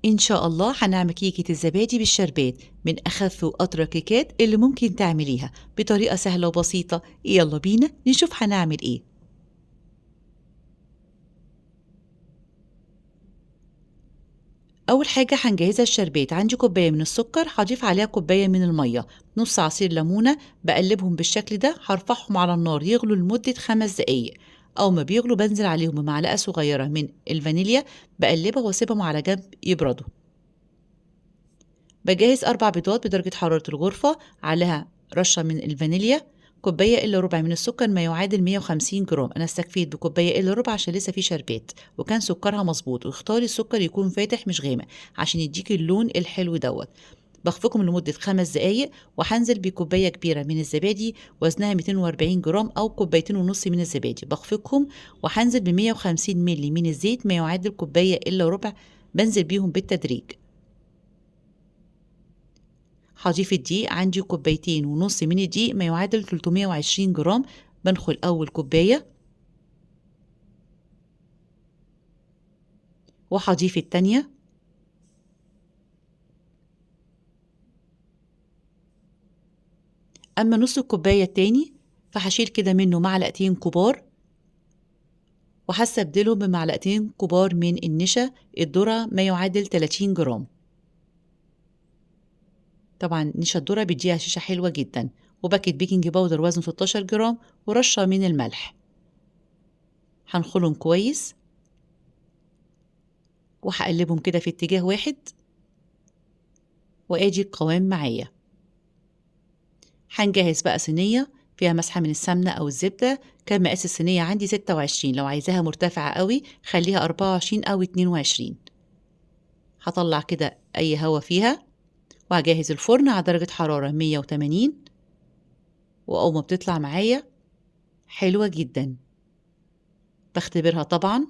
إن شاء الله هنعمل كيكة الزبادي بالشربات من أخف وأطرى كيكات اللي ممكن تعمليها بطريقة سهلة وبسيطة. يلا بينا نشوف هنعمل إيه. أول حاجة هنجهزها الشربات. عندي كوباية من السكر هضيف عليها كوباية من المية، نص عصير ليمونة، بقلبهم بالشكل ده، هرفعهم على النار يغلوا لمدة 5 دقايق. أول ما بيغلوا بنزل عليهم بمعلقة صغيرة من الفانيليا، بقلبها واسيبهم على جنب يبردوا. بجهز 4 بيضات بدرجة حرارة الغرفة، عليها رشة من الفانيليا، كوباية إلا ربع من السكر ما يعادل 150 جرام. أنا استكفيت بكوباية إلا ربع عشان لسه في شربات وكان سكرها مظبوط، واختاري السكر يكون فاتح مش غامق عشان يديكي اللون الحلو دوت. بخفقهم لمدة 5 دقايق، وهنزل بكوباية كبيرة من الزبادي وزنها 240 جرام أو كوبايتين ونص من الزبادي، بخفقهم وهنزل بمية وخمسين ملي من الزيت ما يعادل كوباية إلا ربع، بنزل بيهم بالتدريج. هضيف الدقيق، عندي كوبايتين ونص من الدقيق ما يعادل 320 جرام، بنخل أول كوباية وهضيف التانية. أما نص الكوباية التاني فهشيل كده منه معلقتين كبار، وهستبدلهم بمعلقتين كبار من النشا الذرة ما يعادل 30 جرام. طبعا نشا الذرة بيديها شيشة حلوة جدا. وباكت بيكنج باودر وزنه 16 جرام، ورشة من الملح. هنخلهم كويس وهقلبهم كده في اتجاه واحد، وادي القوام معايا. هنجهز بقى صينية فيها مسحة من السمنة أو الزبدة. كان مقاس الصينية عندي 26، لو عايزاها مرتفعة قوي خليها 24 أو 22. هطلع كده أي هوا فيها، وهجهز الفرن على درجة حرارة 180، وأول ما بتطلع معايا حلوة جدا بختبرها طبعا.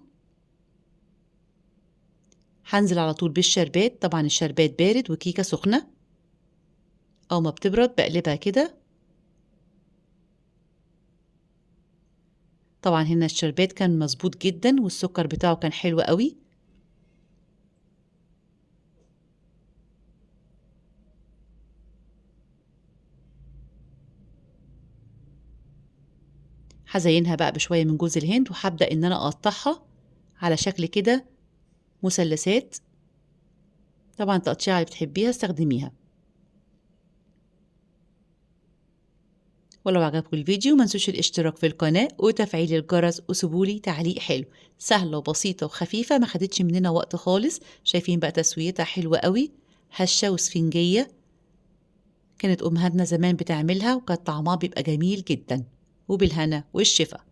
هنزل على طول بالشربات، طبعا الشربات بارد وكيكة سخنة، أول ما بتبرد بقلبها كده. طبعا هنا الشربات كان مظبوط جدا والسكر بتاعه كان حلو قوي. هزينها بقى بشوية من جوز الهند، وهبدأ إن أنا أقطعها على شكل كده مثلثات. طبعا التقطيعة اللي بتحبيها استخدميها. ولو عجبكم الفيديو ما تنسوش الاشتراك في القناة وتفعيل الجرس، وسيبولي تعليق حلو. سهلة وبسيطة وخفيفة، ما خدتش مننا وقت خالص. شايفين بقى تسويتها حلوة قوي، هشة وسفنجية، كانت أمهاتنا زمان بتعملها وكان طعمها بيبقى جميل جدا. وبالهنا والشفا.